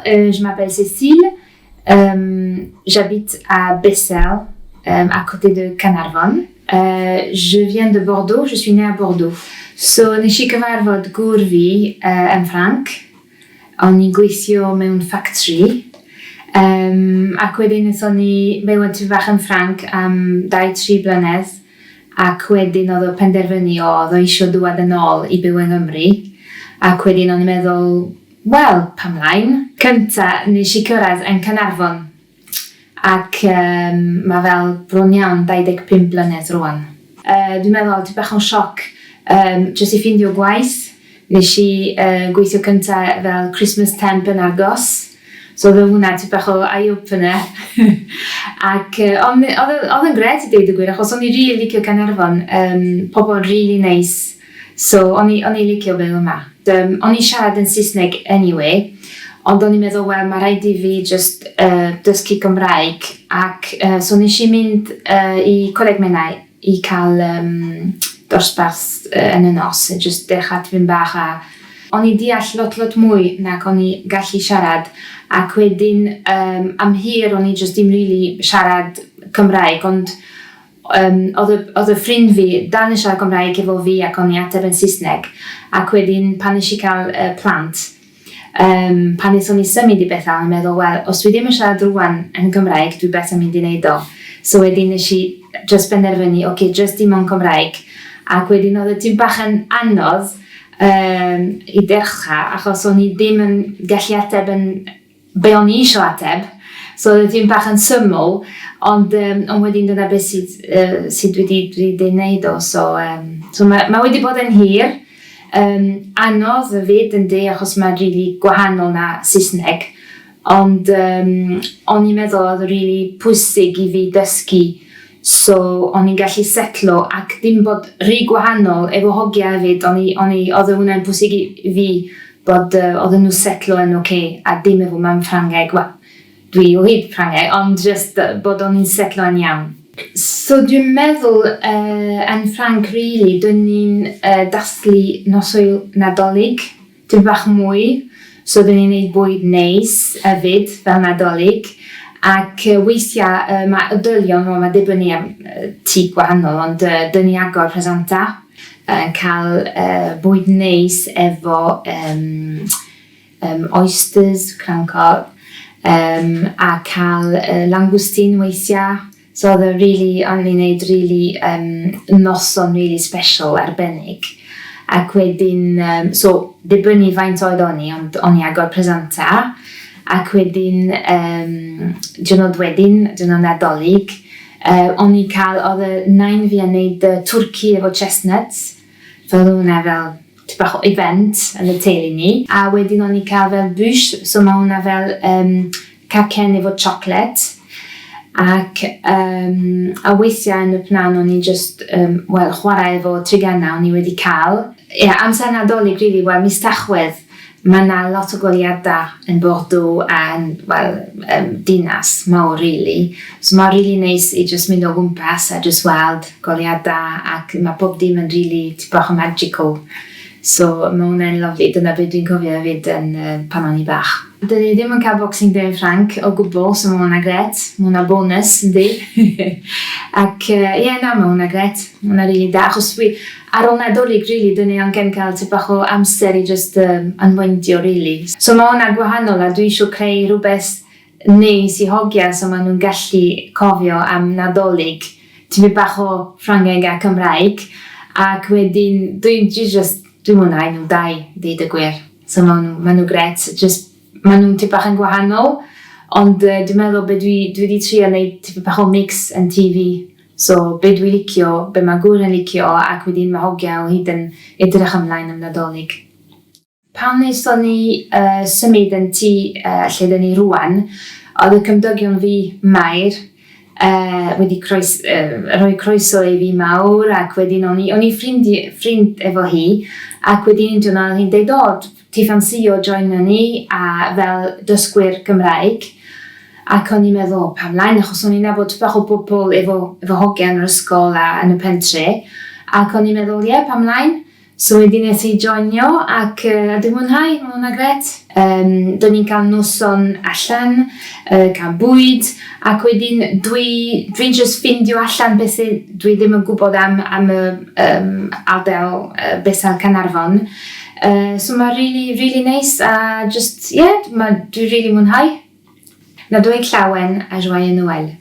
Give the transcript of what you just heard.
Je m'appelle Cécile. J'habite à Bessel, à côté de Caernarfon. Je viens de Bordeaux, je suis née à Bordeaux. So, nes i gyfarfod gŵr fi yn Ffranc. O'n i'n gweithio mewn factory. Ac wedyn wnaethon ni byw yn tipyn bach yn Ffranc am 2-3 blynedd. Ac wedyn oedd o penderfynu o, oedd o eisiau dŵad yn ôl i byw yng Nghymru. Ac wedyn o'n i'n meddwl, wel, pam lain? Cynta, nes i cyrraedd yn Caernarfon. Ac um, mae fel bron iawn 25 blynedd rwan. Dwi'n meddwl, tipyn bach o'n sioc jyst i ffindio gwaith. Nes i gweithio cynta fel Christmas temp yn Argos. So oedd hwnna tipyn bach o eye-opener. Ac ond oedd yn gret i deud y gwir, achos o'n i rili licio Caernarfon. Pobl really nice. So o'n i licio byw yma. O'n i siarad yn Saesneg anyway, ond o'n i'n meddwl, wel, mae rhaid i fi just dysgu Cymraeg. Ac so nes i mynd i Coleg Menai i cael dosbarth yn y nos, just dechrau tipyn bach a o'n i deall lot lot mwy nag o'n i gallu siarad ac wedyn am hir o'n i just dim really siarad Cymraeg, ond oedd y ffrind fi dal yn siarad Cymraeg efo fi ac o'n i ateb yn Saesneg. Ac wedyn pan nes i cael plant, pan wnaethon ni symud i bethau, o'n i'n meddwl, wel, os dwi ddim yn siarad rwan yn Gymraeg, dwi beth yn mynd i wneud o. So wedyn nes i just benderfynu, oce, okay, just dim ond Cymraeg. Ac wedyn oedd y tipyn bach yn anodd i dechrau, achos o'n i ddim yn gallu ateb yn be o'n i eisiau ateb. So oedd y tipyn bach yn syml, ond wedyn dyna beth sydd dwi wedi wneud o. So mae wedi bod yn hir. Anodd hefyd yn di, achos mae'n really gwahanol na Saesneg. Ond o'n i'n meddwl oedd really pwysig i fi dysgu so o'n i'n gallu setlo ac ddim bod rhy gwahanol efo hogia hefyd. Oedd hwnna'n pwysig i fi bod oedden nhw setlo yn oce okay, a dim efo mam Ffrangeg. Wel, dwi o hyd Ffrangeg, ond just bod o'n i'n setlo yn iawn. So dwi'n meddwl yn Ffranc, really, dyn ni'n dathlu noswyl Nadolig, tipyn bach mwy. So dyn ni'n neud bwyd neis hefyd, fel Nadolig. Ac weithiau mae oedolion, well, mae dibynnu am tŷ gwahanol, ond dyn ni agor presanta yn cael bwyd neis efo oysters, crancod, a cael langoustine weithiau. So oedd e really, o'n i'n neud really noson really special arbennig. Ac wedyn, so dibynnu faint oed o'n i, ond o'n i agor presanta. Ac wedyn, diwrnod wedyn, diwrnod Nadolig, o'n i cael, oedd y nain fi yn neud twrci efo chestnuts. So oedd hwnna fel tipyn bach o event yn y teulu ni. A wedyn o'n i cael fel bûche, so mae hwnna fel cacen efo chocolate. Ac a weithiau yn y pnawn o'n i just, well, chwarae efo trigana o'n i wedi cael. Ie, yeah, amser Nadolig, really, wel, mis Tachwedd, mae yna lot o goleuadau yn Bordeaux a yn, well, dinas mawr, really. So mae'n really nice i just mynd o gwmpas a just weld goleuadau ac mae bob dim yn really tipyn bach o magical. So mae hwnna'n lovely. Dyna beth dwi'n cofio hefyd yn pan o'n i bach. Dyn ni ddim yn cael Boxing Day yn Ffranc o gwbl, so mae hwnna gret. Mae hwnna bonus, yndi. Ac ie, yeah, na, mae hwnna gret. Mae hwnna really da. Achos dwi, ar ôl Nadolig, really, dyn ni angen cael tipyn bach o amser i just unwindio, really. So mae hwnna gwahanol a dwi eisiau creu rhywbeth neis i hogia so maen nhw'n gallu cofio am Nadolig. Tipyn bach o Ffrangeg a Cymraeg. Ac wedyn, dwi'n just, dwi'n mwynhau nhw dau, deud y gwir. So maen nhw gret, just, maen nhw'n tipyn bach yn gwahanol, ond dwi'n meddwl be dwi wedi trio wneud tipyn bach o mix yn TV. So be dwi licio, be mae gŵr yn licio, ac wedyn mae hogia o hyd yn edrych ymlaen am Nadolig. Pan wnaethon ni symud yn tŷ lle dyn ni rwan, oedd y cymdogion fi Mair wedi rhoi croeso i fi mawr ac wedyn o'n i ffrind efo hi ac wedyn un diwrnod hi'n deud, "O, ti ffansio joino ni a fel dysgwyr Cymraeg?" Ac o'n i'n meddwl, pam lain, achos o'n i'n nabod bach o bobl efo hogia yn yr ysgol a yn y pentre ac o'n i'n meddwl, ie, yeah, pam lain. So wedyn nes i joinio ac uh, dwi'n mwynhau, mae hwnna gret. Um, Do'n ni'n cael noson allan, uh, cael bwyd, ac wedyn dwi'n dwi just ffindio allan beth sydd dwi ddim yn gwybod am, am y um, ardal uh, Besal Caernarfon. So mae'n really, really nice a just, yeah, ma, dwi'n really mwynhau. Nadolig Llawen a Joyeux Noël.